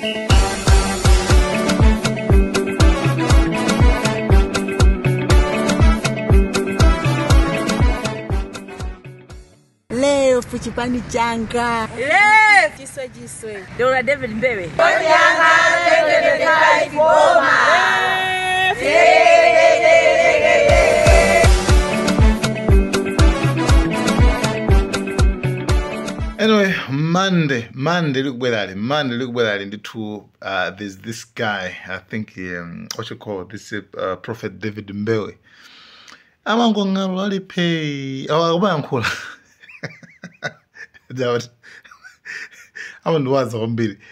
Leo fuchipani changa. Leo chiswe chiswe. Dora David Mbewe. Onyanga 2025 Boma. Anyway, Monday, look where that. Monday, look where that. In the two, there's this guy. I think what you call this Prophet David Mbewe. I'm going to pay. Oh, I'm going to.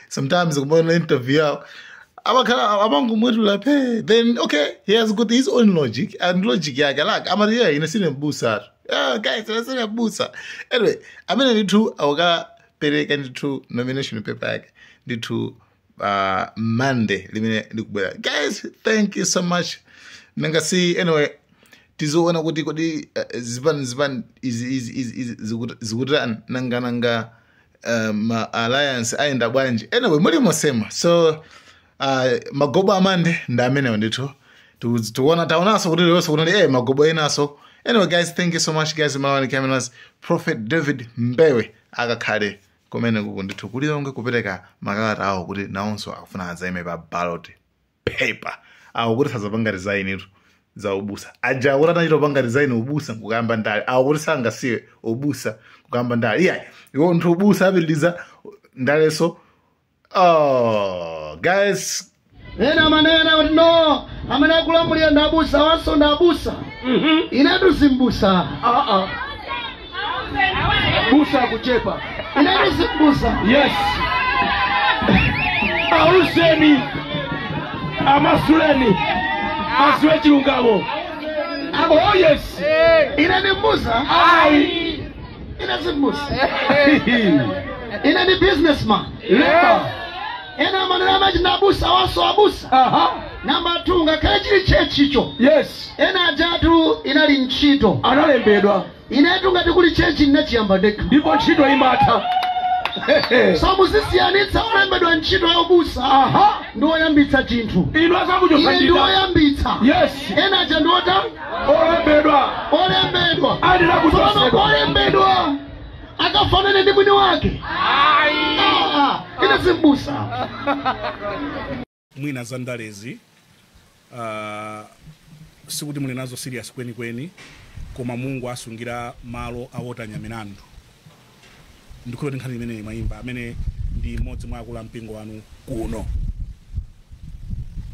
Sometimes I'm going to interview. I'm going to pay. Then okay, he has got his own logic and logic. Yeah, like I'm here in a cinema busa. Oh, guys, I'm a busa. Anyway, I'm gonna do our two nomination paper to Monday. Guys, thank you so much. Nangasi anyway. Tizoona kuti kodi zipan is zikutan nanga nanga ma alliance aenda bwanji. Anyway, muli mosema. So magobo amande ndamene ndithu tuona taonaso kuti leso kuti magobo enaso. Anyway, guys, thank you so much, guys. Mawani cameras, Prophet David Mbewe akakhale kumene kuku ndithu kulilonge kupereka makalata awo kuti nawonso akufuna adzaime pa ballot paper awo kuti sazapanga resign itu za ubusa aja kuti anachita kupanga resign ubusa kukamba ndale awo kuti sangasiwe ubusa kukamba ndale iya iwo nthu ubusa apitiliza ndaleso. Oh, guys, ena manena kuti no amene akulamulira ndi abusa wanso ndi abusa. Inetu simbusa. Busa kuchepa. Inetu simbusa. Yes. Auseni amasuleni aswe chilungamo. Oh yes. Ine ni mbusa. Ai. Ine simbusa. Ine ni businessman. Yeah. Ena manena maji na abusa wanso abusa. Aha. Namba 2 ngakhale chili chechicho. Yes. Ena ajatu inali ntchito. Analembedwa. Inetu ngati kuli chechi ndinachiyamba ndekha. Ndipo ntchito imatha. So muzisiyanitsa olembedwa ntchito ya ubusa. Aha. Ndi woyambitsa chinthu. Inu asakuchosa Ine ndi woyambitsa. Yes. Ena aja ndi wota? Olembedwa. Olembedwa. Adina kuchosedwa. Olembedwa. Akafanane ndi mwini wake. Ai. Ine simbusa. Mwina za ndalezi sikuti muli nazo serious kweni kweni koma Mungu asungira malo awota Nyamilandu. Ndikulo nkhani imene mayimba amene ndi mmodzi mwa akulu ampingo wanu kuno.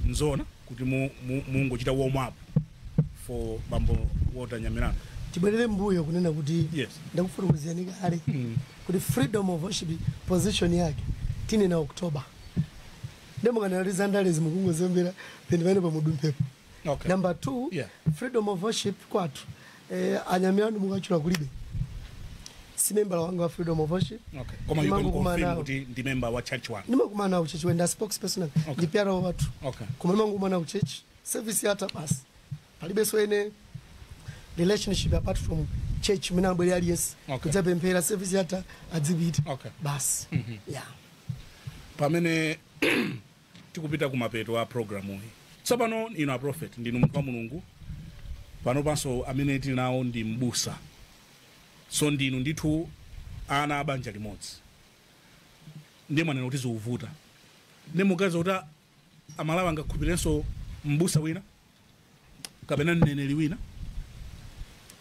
Nzona kuti Mungu chita warm up for bambo Walter Nyamilandu. Tibwerere mbuyo kunena kuti yes. Ndakufurukuziani kale kuti freedom of worship position yake tine na October. Ndemukanaliza ndalezi mukungozembera pendimene pamudumpepo. Okay. Number 2, yeah. Freedom of worship kwathu. Anyamilandu mukachula kulibe. Si member wangu wa freedom of worship. Okay. Koma you can confirm kuti ndi member wa church wanu. Ndimakumana ku church wenda spokesperson. Okay. Ndi PR wathu. Okay. Koma ndimakumana ku church service yatha basi. Palibe so ene relationship apart from church mina abwere aliyense. Okay. Kudzapemphera service yatha adzipita. Okay. Basi. Yeah. Pamene tikupita kumapeto a programu iyi. Tsopano inu a prophet ndinu munthu wa Mulungu. Pano panso amene tili nawo ndi mbusa. So ndinu ndithu ana abanja limodzi. Ndiye mwanena kuti zikuvuta. Ndiye mukaza kuti amalawi angakhupirenso mbusa wina kapena mneneri wina.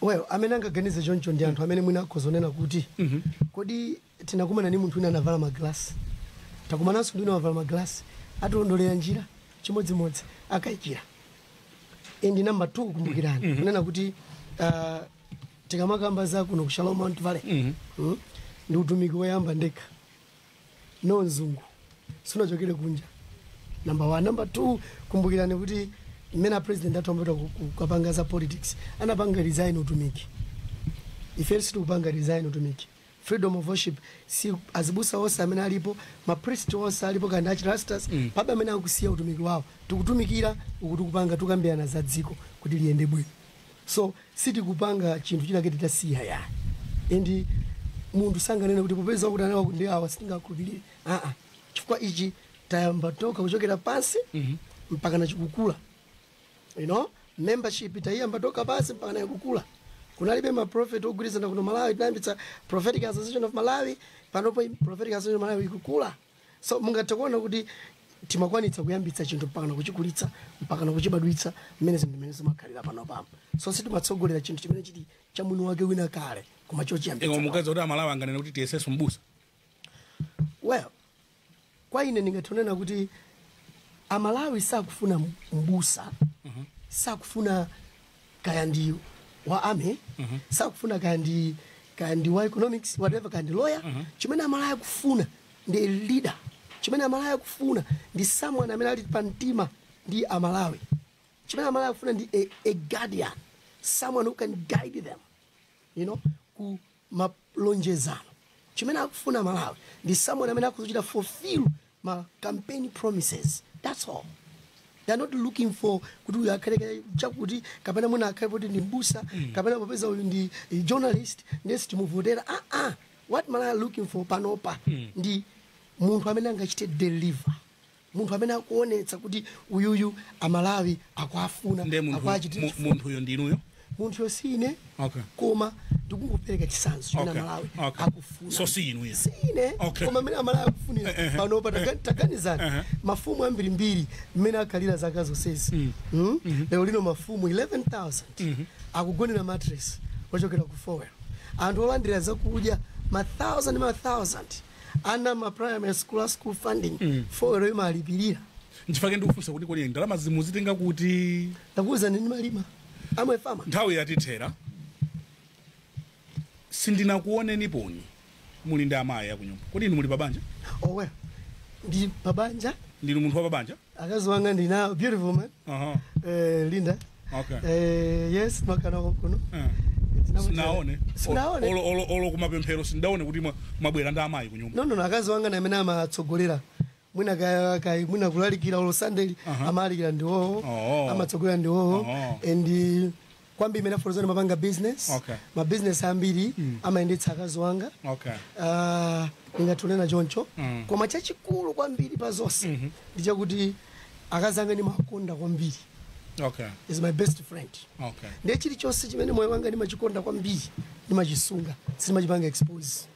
Well, amene angaganize choncho ndi anthu amene mwina akhozonena kuti kodi tinakumana ndi munthu wina anavala maglasi. Takumananso ndi wina wavala maglasi. Atondolera njira chimodzimodzi akayikira. And number 2 kumbukirani kunena kuti tikamakamba za kuno ku Shalom Mount Valley ndi utumiki woyamba ndekha no mzungu sunachokere kunja. Number 1. Number 2 kumbukirani kuti mmene president atombota kupanga za politics anapanga resign utumiki. Ife sitikupanga resign utumiki. Freedom of worship si azibusa wose amene alipo ma priest wose alipo kandi achirastas paba amene akusiya utumiki wawo tikutumikira ukuti kupanga tukambirana za dziko kuti liyende bwino. So sitikupanga chinthu china kiti tasiya ya and munthu sanganene kuti popeza kuti anawa ndi awa sitingakhulupirire chifukwa ichi Tayamba toka kuchokera pansi mpaka nachikukula. Membership tayamba toka pansi mpaka nachikukula. Kunalibe ma prophet ogwirizana kuno Malawi, tinayambitsa Prophetic Association of Malawi. Panopo Prophetic Association of Malawi ikukula. So mungathe kuona kuti timakwanitsa kuyambitsa chinthu mpaka nakuchikulitsa, mpaka nakuchibadwitsa, mmene zinthu mmene zimakhalira panopapo. So sitimatsogolera chinthu chimene chili cha mwini wake wina kale, koma chochiyambitsa. Ingo mukazi kuti Amalawi anganene kuti tiyesenso mbusa. Well, kwa ine ndingatonena kuti Amalawi sakufuna mbusa, sakufuna kaya ndi wa army, sakufuna kaya ndi wa economics, whatever, kaya ndi lawyer. Chimene Amalawi akufuna ndi a leader. Chimene Amalawi akufuna ndi someone amene ali pa mtima ndi Amalawi. Chimene Amalawi akufuna ndi a guardian, someone who can guide them ku malonjezano. Chimene akufuna Malawi ndi someone amene akuzochita fulfill ma campaign promises. That's all. They're not looking for kuti uyu akhale chakuti, kapena mwina akhale kuti ndi mbusa, kapena popeza uyu ndi journalist ndiye sitimuvotera. Ah ah, what Malawi are looking for panopa ndi munthu amene angachite deliver, munthu amene akuonetsa kuti uyuyu Amalawi akuafuna, Ndiye munthu akuachitira chifundo. Munthuyo ndinuyo? Munthuyo si ine, koma ndikungopereka chitsanzo chimene Amalawi akufuna. So si inuyo? Si ine, koma amene Amalawi akufunira panopa. Taganizani, mafumu ambirimbiri mmene akhalira zaka zonsezi, Lero lino mafumu 11,000 akugonera mattress ochokera ku FOWEL, anthu olandira zakudya ma thousand ma thousand, ana ma primary school, school funding, FOWEL imalipirira. Nchifukwa ndikufunsa kuti kodi ndalama zimuzitenga kuti? Ndakuwuzani, ndimalima, I'm a farmer. Nthawi yatithera. Sindinakuoneni poni muli ndi amayi akunyumba. Kodi inu muli pabanja? Oh well, ndi pabanja. Ndinu munthu wa pabanja? Akazi wanga ndinawo, beautiful man, Linda. Yes, makana kuno. Sinaone. Sinaone. Olo kumapemphero sindaone kuti mwabwera ndi amayi kunyumba. No, akazi wanga ndi amene amatsogolera mwina kaya mwina kulalikira olo Sunday, amalalikira ndiwowo, amatsogolera ndiwowo. And kwambiri imene afolozani mapanga business, ma business ambiri amayendetsa akazi wanga. Ndingatonena choncho. Koma chachikulu kwambiri pa zonse ndi chakuti akazi anga ndimakonda kwambiri. Is my best friend. Ndiye chilichonse chimene moyo wanga ndimachikonda kwambiri ndimachisunga, sindimachipanga expose.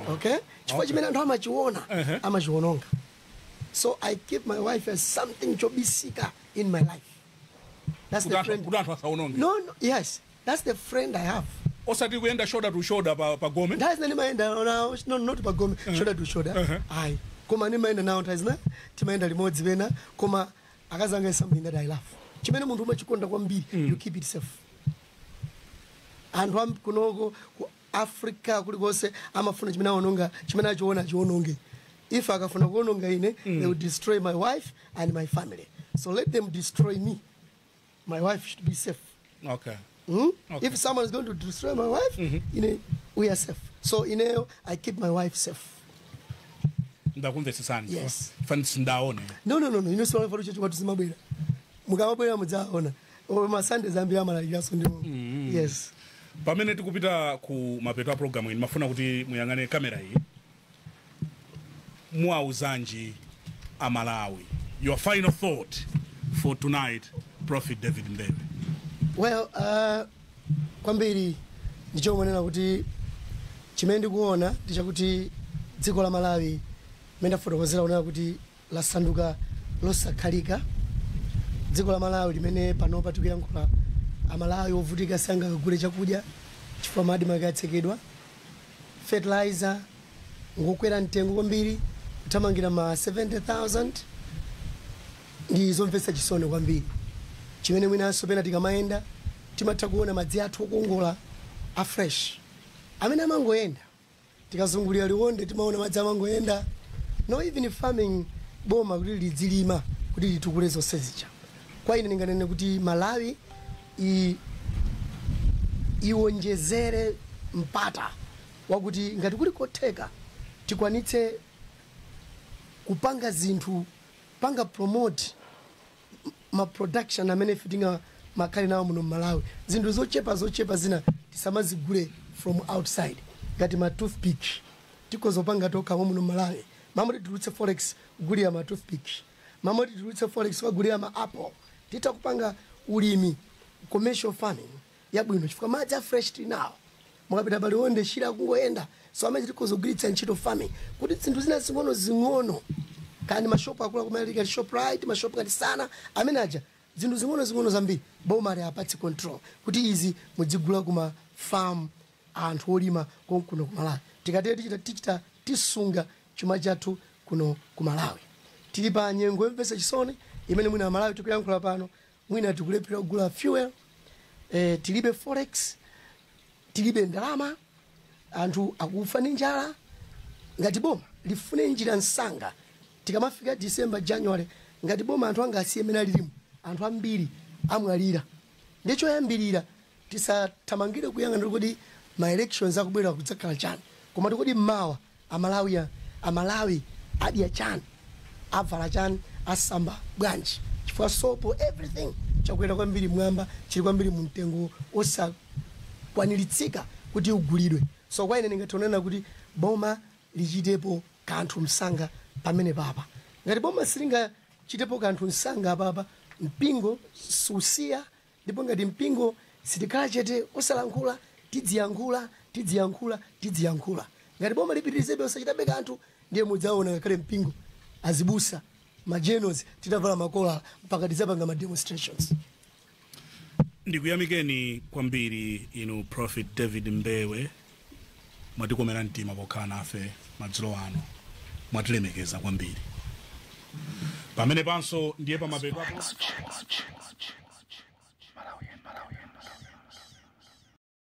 Okay, chifukwa chimene anthu amachiona amachiononga. So I keep my wife as something chobisika in my life. That's the friend. Kuti anthu asaononge. No, yes, that's the friend I have. Osati kuyenda shoulder to shoulder pa gome? Nthawi zina ndimayenda nawo, no, not pa gome shoulder to shoulder, ayi, koma ndimayenda nawo nthawi zina, timayenda limodzi pena. Koma akazi anga is something that I love. Chimene munthu umachikonda kwambiri, you keep it safe. Anthu kunoko ku Africa, kulikonse amafuna chimene aononga, chimene achiona achiononge. If akafuna kuononga ine, they will destroy my wife and my family. So let them destroy me, my wife should be safe. Okay. If someone is going to destroy my wife, we are safe. So ineyo, I keep my wife safe. Ndakumvetsesani. Yes. Fani sindaone. No. Ino siwala faru chetu watu simabwera. Mukamabwera mudzaona. O masande zambi amalalikiraso ndiwo. Yes. Pamene tikupita ku mapeto a program iyi, mafuna kuti muyang'ane kamera iyi, muwauzanji Amalawi? Your final thought for tonight, Prophet David Mbewe. Well, kwambiri ndichomonena kuti chimene ndikuona ndichakuti dziko la Malawi, mmene ndafotokozera kunena kuti lasanduka losakhalika, dziko la Malawi limene panopa tikuyankhula Amalawi ovutika sangakagule chakudya chifukwa ma ADMARC atsekedwa, fertilizer ngokwera mtengo kwambiri kuthamangira ma 70,000, ndi zomvetsa chisoni kwambiri. Chimene mwinanso pena tikamayenda timatha kuona madzi athu okongola a fresh amene amangoyenda, tikazungulira Liwonde timaona madzi amangoyenda. No even farming, boma kuti lidzilima kuti litukule zonse zija. Kwa ine ndinganene kuti Malawi iwonjezere mpata wakuti ngati kuli kotheka tikwanitse kupanga zinthu, panga promote ma production amene ife tinga makhale nawo muno Mmalawi. Zinthu zochepa zochepa zina tisamazigule from outside, ngati ma toothpick tikozopanga tokha muno Mmalawi. Mamoti titulutse forex kugulira ma toothpick, mamoti titulutse forex kugulira ma apple. Titha kupanga ulimi, commercial farming yabwino, chifukwa madzi a fresh tili nawo. Mukapita paliwonde, shira kungoyenda. So amene tikuzogwiritsa ntchito farming kuti zinthu zina zing'ono zing'ono, kandi mashopu akula kumalika Shoprite, mashopu ngati sana amene aja, zinthu zing'ono zing'ono zambiri boma liapatse control kuti izi mudzigula kuma farm, anthu olima konkuno ku Malawi. Tikatero tichita tisunga chuma chathu kuno ku Malawi. Tili pa nyengo yomvetsa chisoni imene mwina Malawi tikuyankhula pano, mwina tikulephera kugula fuel, tilibe forex, tilibe ndalama, anthu akufa ndi njala. Ngati boma lifune njira msanga, tikamafika December, January, ngati boma anthu anga asiye mene alilimu, anthu ambiri amwalira. Ndichoyambirira, tisathamangire kuyang'ana kuti ma elections akubwera kudzakhala chani, koma tikoti mmawa Amalawi adya chani, avala chani, asamba bwanji? Chifukwa sopo, everything chakwera kwambiri mwamba, chili kwambiri mumtengo osakwaniritsika kuti ugulidwe. So kwa ine ndingationena kuti boma lichitepo kanthu msanga pamene papa. Ngati boma silingachitepo kanthu msanga papa, mpingo susiya. Ndipo ngati mpingo sitikhala chete osalankhula, tidziyankhula, tidziyankhula, tidziyankhula. Ngati boma lipitirizebe osachitabe kanthu, ndiye mudzaona ngakhale mpingo, azibusa, magenos titavala makolala mpaka tidzapanga ma demonstrations. Ndikuyamikeni kwambiri inu Prophet David Mbewe, mwatikomera mtima pokhala nafe madzulo ano, mwatilemekeza kwambiri. Pamene panso ndiye pamapeto apo.